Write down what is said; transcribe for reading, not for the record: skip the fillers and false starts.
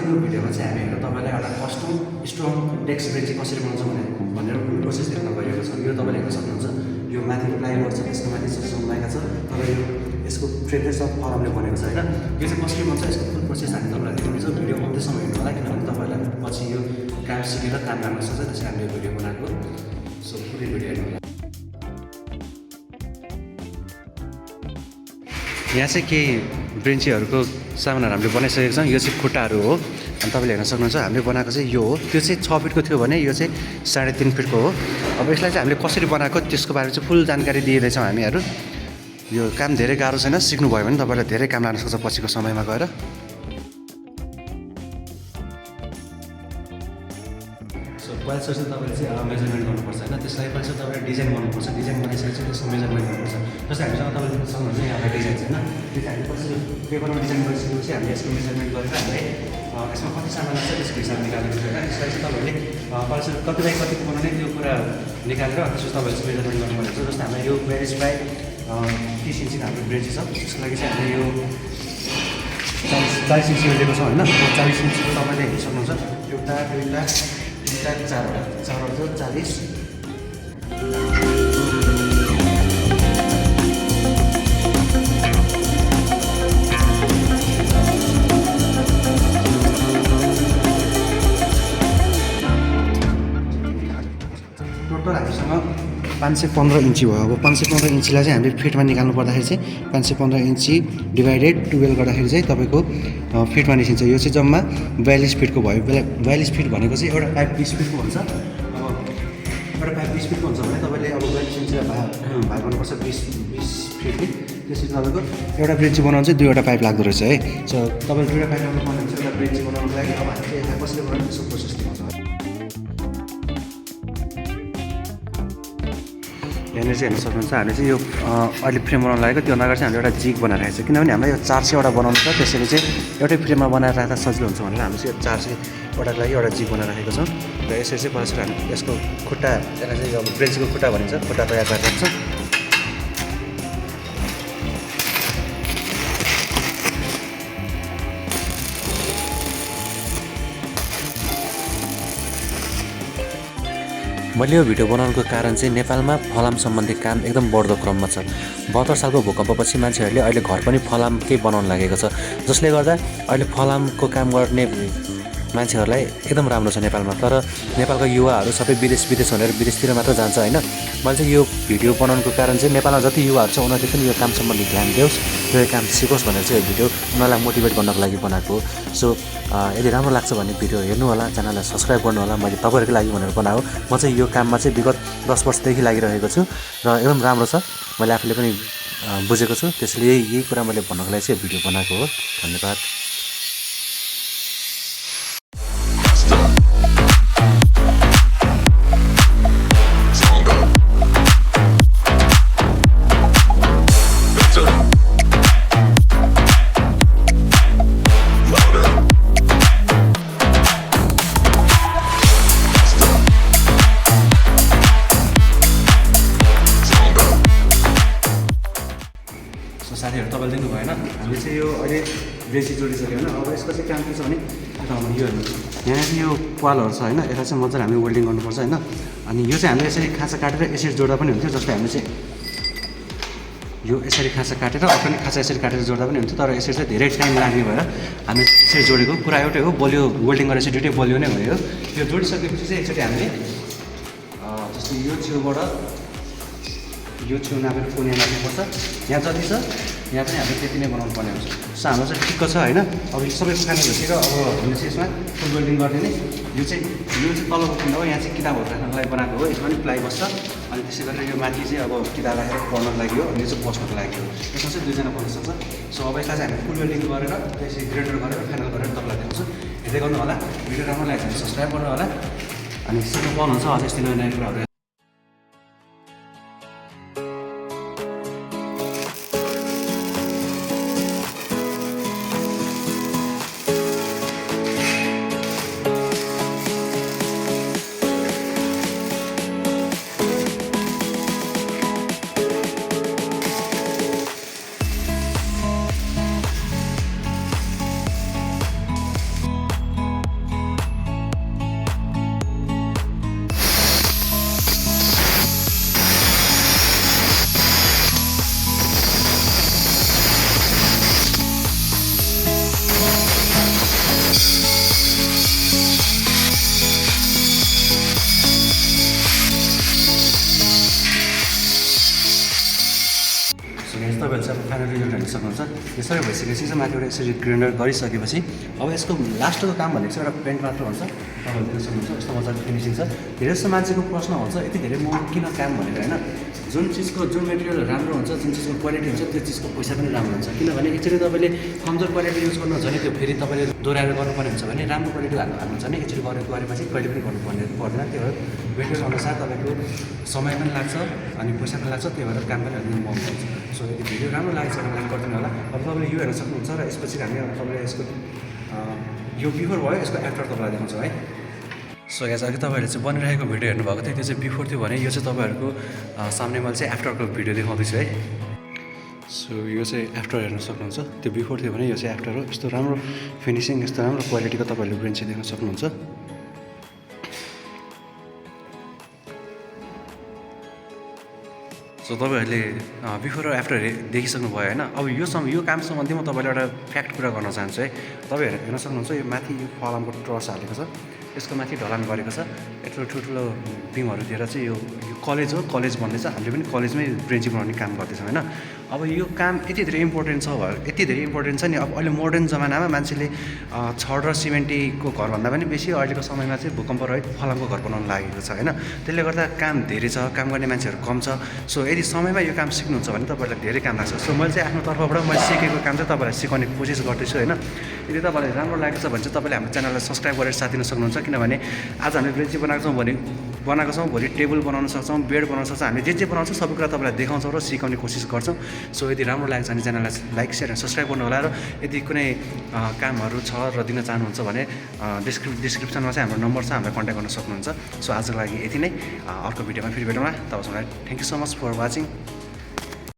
यो भिडियोमा चाहिँ हामीहरू तपाईँलाई एउटा कस्टम स्ट्रङ डेस्क बेन्च चाहिँ कसरी बनाउँछ भनेर प्रोसेस देखाउन गइरहेको छ। यो तपाईँले हेर्न सक्नुहुन्छ, यो माथि प्लाइवुड छ, त्यसको माथि ससम लगाएको छ, तर यो यसको फ्रेम चाहिँ सब फलामले बनेको छ होइन। यो चाहिँ कसरी बन्छ यसको फुल प्रोसेस हामी तपाईँलाई देखाउनेछौँ। भिडियो आउँदैसम्म हेर्नु होला, किनभने तपाईँलाई पछि यो काम सिकेर काम गर्न सक्छ, त्यसरी हामीले भिडियो बनाएको। सो पुरै भिडियो हेर्नु होला। यहाँ चाहिँ केही ब्रेन्चीहरूको सामानहरू हामीले बनाइसकेको छौँ। यो चाहिँ खुट्टाहरू हो अनि तपाईँले हेर्न सक्नुहुन्छ हामीले बनाएको चाहिँ यो हो। त्यो चाहिँ 6 फिटको थियो भने यो चाहिँ 3.5 फिटको हो। अब यसलाई चाहिँ हामीले कसरी बनाएको त्यसको बारेमा चाहिँ फुल जानकारी दिइरहेछौँ हामीहरू। यो काम धेरै गाह्रो छैन, सिक्नुभयो भने तपाईँलाई धेरै काम लाग्न सक्छ पछिको समयमा गएर। सो पहिला सुरु चाहिँ तपाईँले चाहिँ मेजरमेन्ट गर्नुपर्छ होइन, त्यसलाई पहिला चाहिँ तपाईँले डिजाइन गर्नुपर्छ। डिजाइन बनाइसकेपछि चाहिँ त्यसको मेजरमेन्ट गर्नुपर्छ। जस्तै हामीसँग तपाईँले देख्न सक्नुहुन्छ यहाँ डिजाइन छैन, त्यो चाहिँ हामीले पछि पेपरमा डिजाइन गरिसकेपछि हामीले यसको मेजरमेन्ट गरेर हामीले यसमा कति सामान लाग्छ त्यसको हिसाब निकालेको छ होइन। यसलाई चाहिँ तपाईँले पहिला चाहिँ कति बाई कतिको बनाउने त्यो कुरा निकालेर त्यसपछि तपाईँले चाहिँ मेजरमेन्ट गर्नुपर्ने हुन्छ। जस्तो हामीलाई यो ब्रेन्च बाई 30 इन्चको हाम्रो ब्रेन्च छ, त्यसको लागि चाहिँ हामीले यो 40 इन्चको लिएको छौँ होइन। 40 इन्चको तपाईँले हेर्न सक्नुहुन्छ, एउटा दुईवटा तिनवटा चारवटा 40। टोटल हामीसँग 515 इन्ची भयो। अब 515 इन्चीलाई चाहिँ हामीले फिटमा निकाल्नु पर्दाखेरि चाहिँ 515 इन्ची डिभाइडेड 12 गर्दाखेरि चाहिँ तपाईँको फिटमा निस्किन्छ। यो चाहिँ जम्मा 42 फिटको भयो। 42 फिट भनेको चाहिँ एउटा पाइप 20 फिटको हुन्छ। अब एउटा पाइप 20 फिटको हुन्छ भने तपाईँले अब 42 इन्चीलाई भाग गर्नुपर्छ 20 फिटले। त्यसपछि तपाईँको एउटा ब्रेन्ची बनाउनु चाहिँ 2वटा पाइप लाग्दो रहेछ है। सो तपाईँले 2वटा पाइप लगाउनु पर्ने हुन्छ एउटा ब्रेन्ची बनाउनुको लागि। अब हामी चाहिँ यसलाई कसरी बनाउने त्यसको प्रोसेस देखाउँछ। यहाँनिर चाहिँ हेर्न सक्नुहुन्छ, हामीले चाहिँ यो अहिले फ्रेम बनाउनु लागेको त्यो अगाडि चाहिँ हामीले एउटा जिग बनाइरहेको छ, किनभने हामीलाई यो 400वटा बनाउनु छ। त्यसैले चाहिँ एउटै फ्रेममा बनाएर राख्दा सजिलो हुन्छ भनेर हामीले चाहिँ 400वटाको लागि एउटा जिग बनाएर राखेको छौँ। र यसरी चाहिँ पहिला हामी यसको खुट्टा, यसलाई चाहिँ अब ब्रेन्चको खुट्टा भनिन्छ, खुट्टा तयार गरिरहेको छ। मैले यो भिडियो बनाउनुको कारण चाहिँ नेपालमा फलाम सम्बन्धी काम एकदम बढ्दो क्रममा छ। 72 सालको भूकम्पपछि मान्छेहरूले अहिले घर पनि फलामकै बनाउन लागेको छ, जसले गर्दा अहिले फलामको काम गर्ने मान्छेहरूलाई एकदम राम्रो छ नेपालमा। तर नेपालका युवाहरू सबै विदेश भनेर विदेशतिर मात्र जान्छ होइन। मैले चाहिँ यो भिडियो बनाउनुको कारण चाहिँ नेपालमा जति युवाहरू छ उनीहरूले पनि यो काम सम्बन्धी ध्यान दियोस्, यो काम सिकोस् भनेर चाहिँ यो भिडियो उनीहरूलाई मोटिभेट गर्नको लागि बनाएको हो। सो यदि राम्रो लाग्छ भने भिडियो हेर्नु होला, च्यानललाई सब्सक्राइब गर्नु होला। मैले तपाईँहरूको लागि भनेर बनाएको। म चाहिँ यो काममा चाहिँ विगत 10 वर्षदेखि लागिरहेको छु र एकदम राम्रो छ, मैले आफूले पनि बुझेको छु। त्यसले यही कुरा मैले भन्नको लागि चाहिँ भिडियो बनाएको हो। धन्यवाद। साथीहरू तपाईँले देख्नु भएन, हामीले चाहिँ यो अहिले ब्रेन्ची जोडिसक्यो होइन। अब यसको चाहिँ काम के छ भने यो हेर्नु, यहाँ चाहिँ यो पालहरू छ होइन, यसलाई चाहिँ मजाले हामी वेल्डिङ गर्नुपर्छ होइन। अनि यो चाहिँ हामीले यसरी खाँचा काटेर यसरी जोड्दा पनि हुन्थ्यो। जस्तै हामीले चाहिँ यो यसरी खाँचा काटेर पनि खाँचा यसरी काटेर जोड्दा पनि हुन्थ्यो, तर यसरी चाहिँ धेरै टाइम लाग्ने भएर हामी यसरी जोडेको। कुरा एउटै हो, बलियो वेल्डिङ गरेपछि दुइटै बलियो नै भयो। यो जोडिसकेपछि चाहिँ एकचोटि हामीले जस्तै यो छेउबाट यो छेउ नापेर फुल यहाँ राख्नुपर्छ। यहाँ जति छ यहाँ पनि हामीले त्यति नै बनाउनु पर्ने हुन्छ। सो हाम्रो चाहिँ ठिक्क छ होइन। अब यो सबै खाने भइसक्यो। अब हामीले चाहिँ यसमा फुल वेल्डिङ गरिदिने। यो चाहिँ तलको खण्ड हो, यहाँ चाहिँ किताबहरू राख्नको लागि बनाएको हो। यसमा पनि प्लाई बस्छ। अनि त्यसै गरेर यो माथि चाहिँ अब किताब राखेर पढ्नको लागि हो, अनि यो चाहिँ बस्नको लागि हो। यसमा चाहिँ 2जना बस्न सक्छ। सो अब यसलाई चाहिँ हामी फुल वेल्डिङ गरेर त्यसरी ग्रेडर गरेर फाइनल गरेर तपाईँलाई देखाउँछु। हेर्दै गर्नु होला। भिडियो राम्रो लाग्छ भने सब्सक्राइब गर्नु होला। अनि सिक्नु पाउनुहुन्छ अझै यस्तै नयाँ कुराहरू। तपाईँहरूले चाहिँ अब फाइनल रिजल्ट हेर्न सक्नुहुन्छ। यसरी भइसकेपछि चाहिँ माथिबाट यसरी ग्राइन्डर गरिसकेपछि अब यसको लास्टको काम भनेको चाहिँ एउटा पेन्ट मात्र हुन्छ। तपाईँहरूले देख्न सक्नुहुन्छ यस्तो मजाको फिनिसिङ छ। धेरै जस्तो मान्छेको प्रश्न हुन्छ यति धेरै म किन काम भनेर होइन, जुन चिजको जुन मेटेरियल राम्रो हुन्छ, जुन चिजको क्वालिटी हुन्छ त्यो चिजको पैसा पनि राम्रो हुन्छ। किनभने एकचोटि तपाईँले कमजोर क्वालिटी युज गर्नुहुन्छ भने त्यो फेरि तपाईँले दोहोऱ्याएर गर्नुपर्ने हुन्छ भने राम्रो क्वालिटी हाल्नुहुन्छ भने एकचोटि गरेपछि कहिले पनि गर्नुपर्ने पर्दैन। त्यही भएर मेटेरियल अनुसार तपाईँको समय पनि लाग्छ अनि पैसा पनि लाग्छ, त्यही भएर काम पनि अलिक महँगो हुन्छ। सो यदि भिडियो राम्रो लागेको छ भने लाइक गरिदिनु होला। अब तपाईँले यो हेर्न सक्नुहुन्छ र यसपछि हामी अब तपाईँले यसको यो बिफोर भयो, यसको आफ्टर तपाईँलाई देखाउँछौँ है। सो यहाँ चाहिँ अघि तपाईँहरूले चाहिँ बनिरहेको भिडियो हेर्नुभएको थियो, त्यो चाहिँ बिफोर थियो भने यो चाहिँ तपाईँहरूको सामने मैले चाहिँ आफ्टरको भिडियो देखाउँदैछु है। सो यो चाहिँ आफ्टर हेर्न सक्नुहुन्छ, त्यो बिफोर थियो भने यो चाहिँ आफ्टर हो। यस्तो राम्रो फिनिसिङ, यस्तो राम्रो क्वालिटीको तपाईँहरूले ब्रेन्च चाहिँ देख्न सक्नुहुन्छ। सो तपाईँहरूले बिफोर र आफ्टर देखिसक्नु भयो होइन। अब यो काम सम्बन्धी म तपाईँलाई एउटा फ्याक्ट कुरा गर्न चाहन्छु है। तपाईँहरू हेर्न सक्नुहुन्छ यो माथि यो फलामको ट्रस हालेको छ, यसको माथि ढलान गरेको छ। यत्रो ठुल्ठुलो बिमहरू दिएर चाहिँ यो कलेज हो, कलेज भन्दैछ। हामीले पनि कलेजमै ब्रेन्चिङ बनाउने काम गर्दैछौँ होइन। अब यो काम यति धेरै इम्पोर्टेन्ट छ भयो, यति धेरै इम्पोर्टेन्ट छ नि। अब अहिले मोडर्न जमानामा मान्छेले छड र सिमेन्टीको घरभन्दा पनि बेसी अहिलेको समयमा चाहिँ भूकम्प रहित फलामको घर बनाउनु लागेको छ होइन। त्यसले गर्दा काम धेरै छ, काम गर्ने मान्छेहरू कम छ। सो यदि समयमा यो काम सिक्नुहुन्छ भने तपाईँलाई धेरै काम लाग्छ। सो मैले चाहिँ आफ्नो तर्फबाट मैले सिकेको काम चाहिँ तपाईँलाई सिकाउने कोसिस गर्दैछु होइन। यदि तपाईँलाई राम्रो लागेको छ भने चाहिँ तपाईँले हाम्रो च्यानललाई सब्सक्राइब गरेर साथ दिन सक्नुहुन्छ। किनभने आज हामीले ब्रेन्ची बनाएको छौँ, भोलि टेबल बनाउन सक्छौँ, बेड बनाउन सक्छौँ। हामीले जे बनाउँछौँ सबै कुरा तपाईँलाई देखाउँछौँ र सिकाउने कोसिस गर्छौँ। सो यदि राम्रो लागेको छ भने च्यानललाई लाइक सेयर एन्ड सब्सक्राइब गर्नु होला। र यदि कुनै कामहरू छ र दिन चाहनुहुन्छ भने डिस्क्रिप्सनमा चाहिँ हाम्रो नम्बर छ, हामीलाई कन्ट्याक्ट गर्न सक्नुहुन्छ। सो आजको लागि यति नै, अर्को भिडियोमा फेरि भेटौँला। तबसम्मलाई thank you so much for watching.